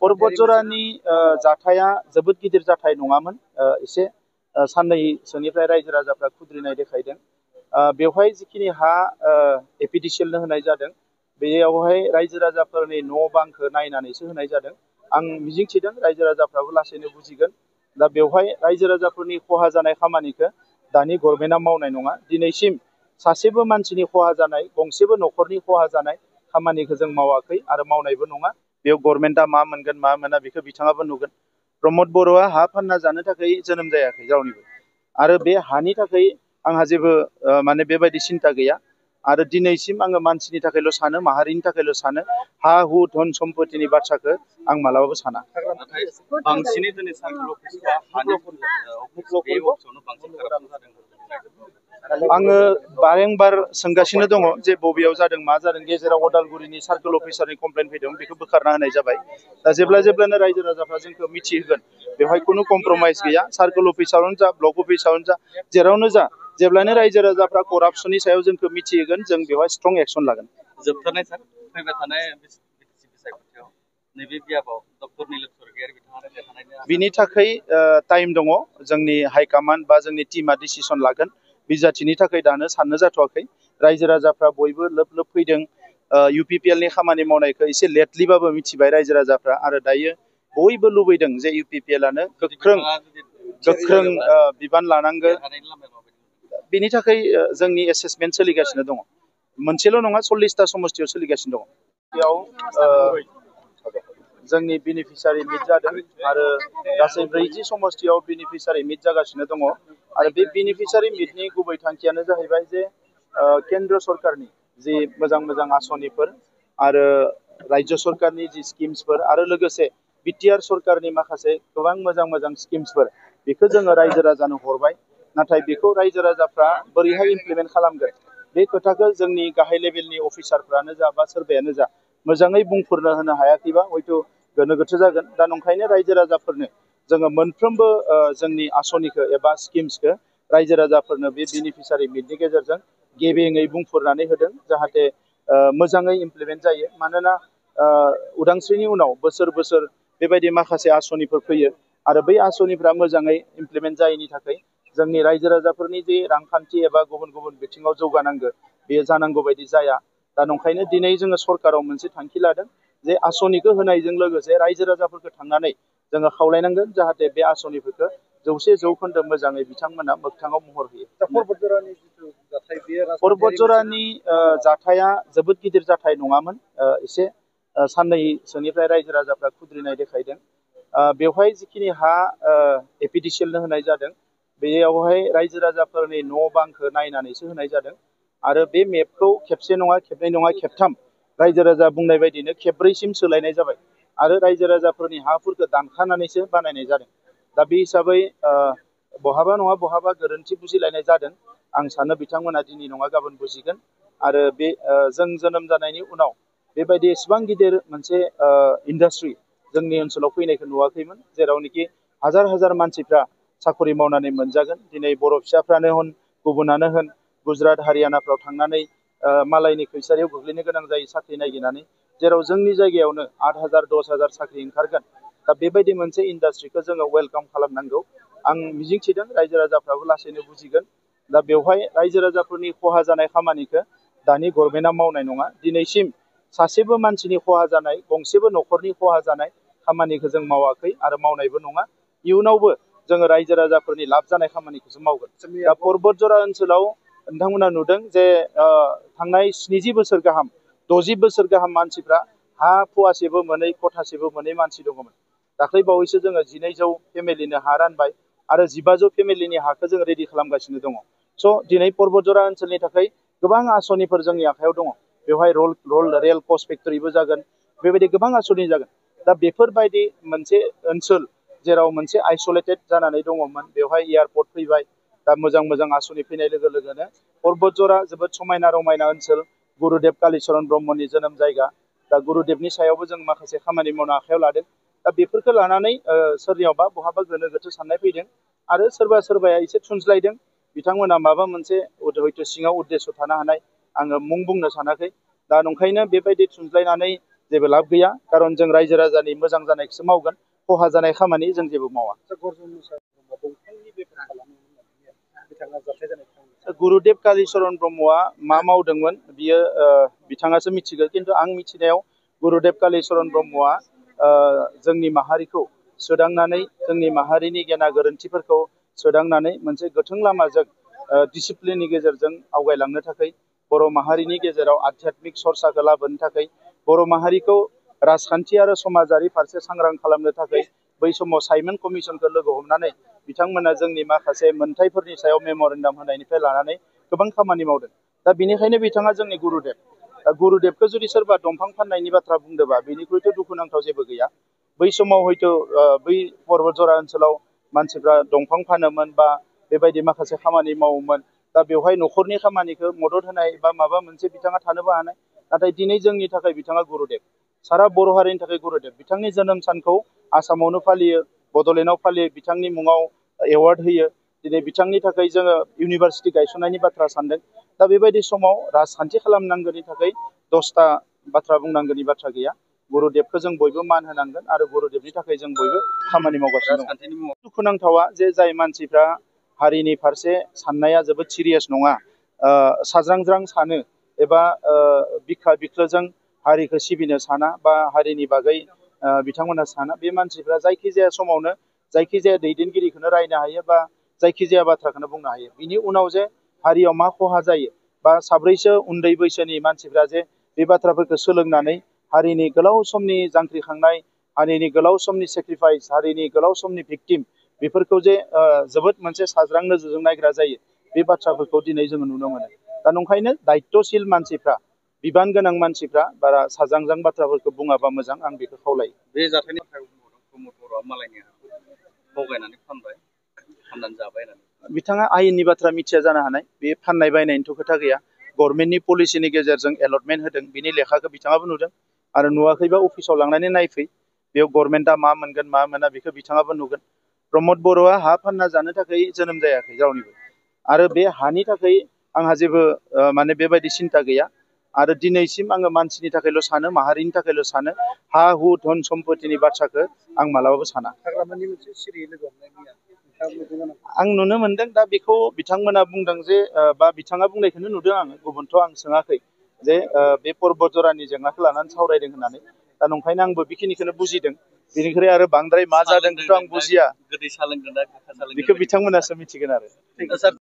परबतजरानि जाथाया जोबोद गिदिर जाथाय नङामोन। एसे साननैसोनिफ्राय रायजो राजाफ्रा खुद्रिनाय देखायदों। बेवहाय जिखिनि हा एपिडिसिएलनो होनाय जादों, बेयावहाय रायजो राजाफोरनि न' बांखौ नायनानैसो होनाय जादों। आं मिजिंथिदों रायजो राजाफ्राबो लासैनो बुजिगोन। दा बेवहाय रायजो राजाफोरनि खहा जानाय खामानिखौ दानि गभर्नमेन्टआ मावनाय नङा। दिनैसिम सासेबो मानसिनि खहा जानाय, गंसेबो न'खरनि खहा जानाय खामानिखौ जों मावाखै आरो मावनायबो नङा। बेयाव गभर्नमेन्टआ मा मोनगोन मा मोना बेखौ बिथाङाबो नुगोन। प्रमद बर'आ हा फानना जानो थाखाय जोनोम जायाखै रावनिबो, आरो बे हानि थाखाय आंहा जेबो माने बेबायदि सिन्था गैया। आरो दिनैसिम आङो मानसिनि थाखायल' सानो, माहारिनि थाखायल' सानो, हा हु धन सम्पतिनि बाथ्राखौ आं मालाबाबो साना। बांसिनै दिनै सार्कोल अफिसआ हानि बे अफिसावनो बांसिन कारापसन जादों। आङो बारेंबार सोंगासिनो दङ जे बबेयाव जादों मा जादों। गेजेराव अदालगुरिनि सार्कोल अफिसारनि कमप्लेन फैदों, बेखौ बोखारना होनाय जाबाय। दा जेब्लानो रायजो राजाफ्रा जोंखौ मिथिहोगोन, बेवहाय खुनु कमप्रमाइज गैया। सार्कोल अफिसावनो जा, ब्लक अफिसावनो जा, जेरावनो जा, जेब्लानो रायजो राजाफ्रा करापसननि सायाव जोंखौ मिथिहोगोन, जों बेवहाय स्ट्रं एक्सन लागोन। जोबथारनाय सार, फैबाय थानाय बिसायख'थियाव नैबे बियाबाव डक्टर निलेश स्वर्गियारि बिथाङानो देरहानायनि बिनि थाखाय टाइम दङ। जोंनि हाइकमान्ड बा जोंनि टिमा डिसिसन लागोन। बिजाथिनि थाखाय दानो साननो जाथ'वाखै। रायजो राजाफ्रा बयबो लोब लोब फैदों। UPPLनि खामानि मावनायखौ एसे लेटलिबाबो मिथिबाय रायजो राजाफ्रा, आरो दायो बयबो लुबैदों जे UPPLआनो गोख्रों बिबान लानांगौ। बेनि थाखाय जोंनि एसेसमेन्ट सोलिगासिनो दङ। मोनसेल' नङा, 40टा समस्तियाव सोलिगासिनो दङ। बेयाव जोंनि बेनिफिसारि मिट जादों, आरो गासै 40 समस्तियाव बेनिफिसारि मिट जागासिनो दङ। आरो बे बेनिफिसारि मिटनि गुबै थांखियानो जाहैबाय जे केन्द्र सरकारनि जि मोजां मोजां आसनिफोर, आरो राज्य सरकारनि जि स्किम्सफोर, आरो लोगोसे BTR सरकारनि माखासे गोबां मोजां मोजां स्किम्सफोर, बेखौ जोङो रायजो राजानो हरबाय। नाथाय बेखौ रायजो राजाफ्रा बोरैहाय इमप्लिमेन्ट खालामगोन, बे खोथाखौ जोंनि गाहाय लेभेलनि अफिसारफ्रानो जा बा सोरबायानो जा मोजाङै बुंफोरनो होनो हायाखैबा हयथ' गोनो गोथो जागोन। दा नंखायनो रायजो राजाफोरनो जोङो मोनफ्रोमबो जोंनि आसनिखौ एबा स्किम्सखौ रायजो राजाफोरनो बे बेनिफिसारि मिटनि गेजेरजों गेबेङै बुंफोरनानै होदों, जाहाथे मोजाङै इमप्लिमेन्ट जायो। मानोना उदांस्रिनि उनाव बोसोर बोसोर बेबायदि माखासे आसनिफोर फैयो, आरो बै आसनिफ्रा मोजाङै इमप्लिमेन्ट जायैनि थाखाय जोंनि रायजो राजाफोरनि जे रांखान्थि एबा गुबुन गुबुन बिथिङाव जौगानांगौ, बेयो जानांगौ बायदि जाया। दा नंखायनो दिनै जोङो सरकाराव मोनसे थांखि लादों जे आसनिखौ होनायजों लोगोसे रायजो राजाफोरखौ थांनानै जोङो खावलायनांगोन, जाहाथे बे आसनिफोरखौ 100% मोजाङै बिथांमोना मोगथाङाव महर होयो। परबतजरानि जाथाया जोबोद गिदिर जाथाय नङामोन। एसे साननैसोनिफ्राय रायजो राजाफ्रा खुद्रिनाय देखायदों। बेवहाय जिखिनि हा एपिडिसिएलनो होनाय जादों, बेयावहाय रायजो राजाफोरनि न' बांखौ नायनानैसो होनाय जादों। आरो बे मेपखौ खेबसे नङा, खेबनै नङा, खेबथाम रायजो राजा बुंनाय बायदिनो खेब्रैसिम सोलायनाय जाबाय, आरो रायजो राजाफोरनि हाफोरखौ दानखानानैसो बानायनाय जादों। दा बे हिसाबै बहाबा नङा बहाबा गोरोन्थि बुजिलायनाय जादों। आं सानो बिथांमोना दिनै नङा गाबोन बुजिगोन। आरो बे जों जोनोम जानायनि उनाव बेबायदि एसेबां गिदिर मोनसे इन्डास्ट्रि जोंनि ओनसोलाव फैनायखौ नुवाखैमोन, जेरावनोखि हाजार हाजार मानसिफ्रा साखरि मावनानै मोनजागोन। दिनै बर' फिसाफ्रानो होन, गुबुनानो होन, गुजरात हारियानाफ्राव थांनानै मालायनि खैसारियाव गोग्लैनो गोनां जायो साख्रि नागिरनानै, जेराव जोंनि जायगायावनो 8,000 10,000 साख्रि ओंखारगोन। दा बेबायदि मोनसे इन्डास्ट्रिखौ जोङो वेलकाम खालामनांगौ। आं मिजिंथिदों रायजो राजाफ्राबो लासैनो बुजिगोन। दा बेवहाय रायजो राजाफोरनि खहा जानाय खामानिखौ दानि गभर्नमेन्टआ मावनाय नङा। दिनैसिम सासेबो मानसिनि खहा जानाय, गंसेबो न'खरनि खहा जानाय खामानिखौ जों मावाखै आरो मावनायबो नङा। इयुनावबो जोङो रायजो राजाफोरनि लाब जानाय खामानिखौसो मावगोन। दा परबतजरा ओनसोलाव नोंथांमोना नुदों जे थांनाय 70 बोसोर गाहाम, 60 बोसोर गाहाम मानसिफ्रा हा फुवासेबो मोनै, खथासेबो मोनै मानसि दङमोन। दाख्लै बावैसो जोङो 1200 फेमिलिनो हा रानबाय, आरो 1500 फेमिलिनि हाखौ जोङो रेडि खालामगासिनो दङ। स' दिनै परबतजरा ओनसोलनि थाखाय गोबां आसनिफोर जोंनि आखायाव दङ। बेवहाय रेल कच फेक्टरिबो जागोन, बेबायदि गोबां आसनि जागोन। दा बेफोरबायदि मोनसे ओनसोल जेराव मोनसे आइसलेटेड जानानै दङमोन, बेवहाय एयारपर्ट फैबाय। दा मोजां मोजां आसनि फैनाय लोगो लोगोनो परबतजरा जोबोद समायना रमायना ओनसोल, गुरुदेब कालिचरन ब्रह्मनि जोनोम जायगा। दा गुरुदेबनि सायावबो जों माखासे खामानि मावनो आखायाव लादों। दा बेफोरखौ लानानै सोरनियावबा बहाबा गोनो गोथो साननाय फैदों, आरो सोरबा सोरबाया एसे थुनज्लायदों। बिथांमोना माबा मोनसे हयथ' सिङाव उद्देश्य थानो हानाय, आङो मुं बुंनो सानाखै। दा नंखायनो बेबायदि थुनज्लायनानै जेबो लाब गैया खारन जों रायजो राजानि मोजां जानायखौसो मावगोन खहा जानाय खामानि जों जेबो मावा। गुरुदेब कालिचरण ब्रह्मआ मा मावदोंमोन बियो बिथाङासो मिथिगौ खिन्थु आं मिथिनायाव गुरुदेब कालिचरण ब्रह्मआ जोंनि माहारिखौ सोदांनानै जोंनि माहारिनि गेना गोरोन्थिफोरखौ सोदांनानै मोनसे गोथों लामाजों डिसिप्लिननि गेजेरजों आवगायलांनो थाखाय बर' माहारिनि गेजेराव आध्यात्मिक सरसाखौ लाबोनो थाखाय बर' माहारिखौ राजखान्थि आरो समाजारि फारसे सांग्रां खालामनो थाखाय बै समाव साइमन कमिसनखौ लोगो हमनानै बिथांमोना जोंनि माखासे मोनथायफोरनि सायाव मेम'रेन्डाम होनायनिफ्राय लानानै गोबां खामानि मावदों। दा बेनिखायनो बिथाङा जोंनि गुरुदेब। गुरुदेबखौ जुदि सोरबा दंफां फाननायनि बाथ्रा बुंदोंबा बेनिख्रुइथ' दुखुनांथाव जेबो गैया। बै समाव हयथ' बै पर्बतजरा ओनसोलाव मानसिफ्रा दंफां फानोमोन बा बेबायदि माखासे खामानि मावोमोन। दा बेवहाय न'खरनि खामानिखौ मदद होनाय बा माबा मोनसे बिथाङा थानोबो हानाय। नाथाय दिनै जोंनि थाखाय बिथाङा गुरुदेब। सारा बर' हारिनि थाखाय गुरुदेब। बिथांनि जोनोम सानखौ आसामावनो फालियो, बड'लेण्डआव फालियो, बिथांनि मुङाव एवार्ड होयो। दिनै बिथांनि थाखाय जोङो इउनिभारसिटि गायसननायनि बाथ्रा सानदों। दा बेबायदि समाव राजखान्थि खालामनांगौनि थाखाय 10ता बाथ्रा बुंनांगौनि बाथ्रा गैया। गुरुदेबखौ जों बयबो मान होनांगोन आरो गुरुदेबनि थाखाय जों बयबो खामानि मावगासिनो दं। दुखुनांथावा जे जाय मानसिफ्रा हारिनि फारसे साननाया जोबोद सिरियास नङा, साज्रांज्रां सानो एबा बिखा बिख्लोजों हारिखौ सिबिनो साना बा हारिनि बागै बिथांमोना साना, बे मानसिफ्रा जायखिजाया समावनो जायखिजाया दैदेनगिरिखौनो रायनो हायो बा जायखिजाया बाथ्राखौनो बुंनो हायो। बिनि उनाव जे हारियाव मा खहा जायो बा साब्रैसो उन्दै बैसोनि मानसिफ्रा जे बे बाथ्राफोरखौ सोलोंनानै हारिनि गोलाव समनि जांख्रिखांनाय, हारिनि गोलाव समनि सेक्रिफाइस, हारिनि गोलाव समनि भिक्टिम बेफोरखौ जे जोबोद मोनसे साज्रां नोजोरजों नायग्रा जायो, बे बाथ्राफोरखौ दिनै जोङो नुनो मोनो। दा नंखायनो दायित्वशील मानसिफ्रा, बिबान गोनां मानसिफ्रा बारा साज्रांज्रां बाथ्राफोरखौ बुङाबा मोजां, आं बेखौ खावलायो। बे जाथायनि थाखाय ब्रह्म बर'आ मालायनि थगायनानै फानबाय, फाननानै जाबाय होननानै बिथाङा आयेननि बाथ्रा मिथिया जानो हानाय। बे फाननाय बायनायनिथ' खोथा गैया। गभर्नमेन्टनि पलिसिनि गेजेरजों एलटमेन्ट होदों, बिनि लेखाखौ बिथाङाबो नुदों आरो नुवाखैबा अफिसाव लांनानै नायफै। बेयाव गभर्नमेन्टआ मा मोनगोन मा मोना बेखौ बिथाङाबो नुगोन। प्रमद बर'आ हा फानना जानो थाखाय जोनोम जायाखै रावनिबो, आरो बे हानि थाखाय आंहा जेबो माने बेबायदि सिन्था गैया। आरो दिनैसिम आङो मानसिनि थाखायल' सानो, माहारिनि थाखायल' सानो, हा हु धन सम्पतिनि बाथ्राखौ आं मालाबाबो साना। आं नुनो मोनदों। दा बेखौ बिथांमोना बुंदों जे बा बिथाङा बुंनायखौनो नुदों आङो, गुबुनथ' आं सोङाखै जे बे पर्बतजरानि जेंनाखौ लानानै सावरायदों होननानै। दा नंखायनो आंबो बेखिनिखौनो बुजिदों। बेनिख्रुइ आरो बांद्राय मा जादों बेखौ आं बुजिया, गोदै सा लोंदों ना गोखा सा लोंदों बेखौ बिथांमोनासो मिथिगोन आरो।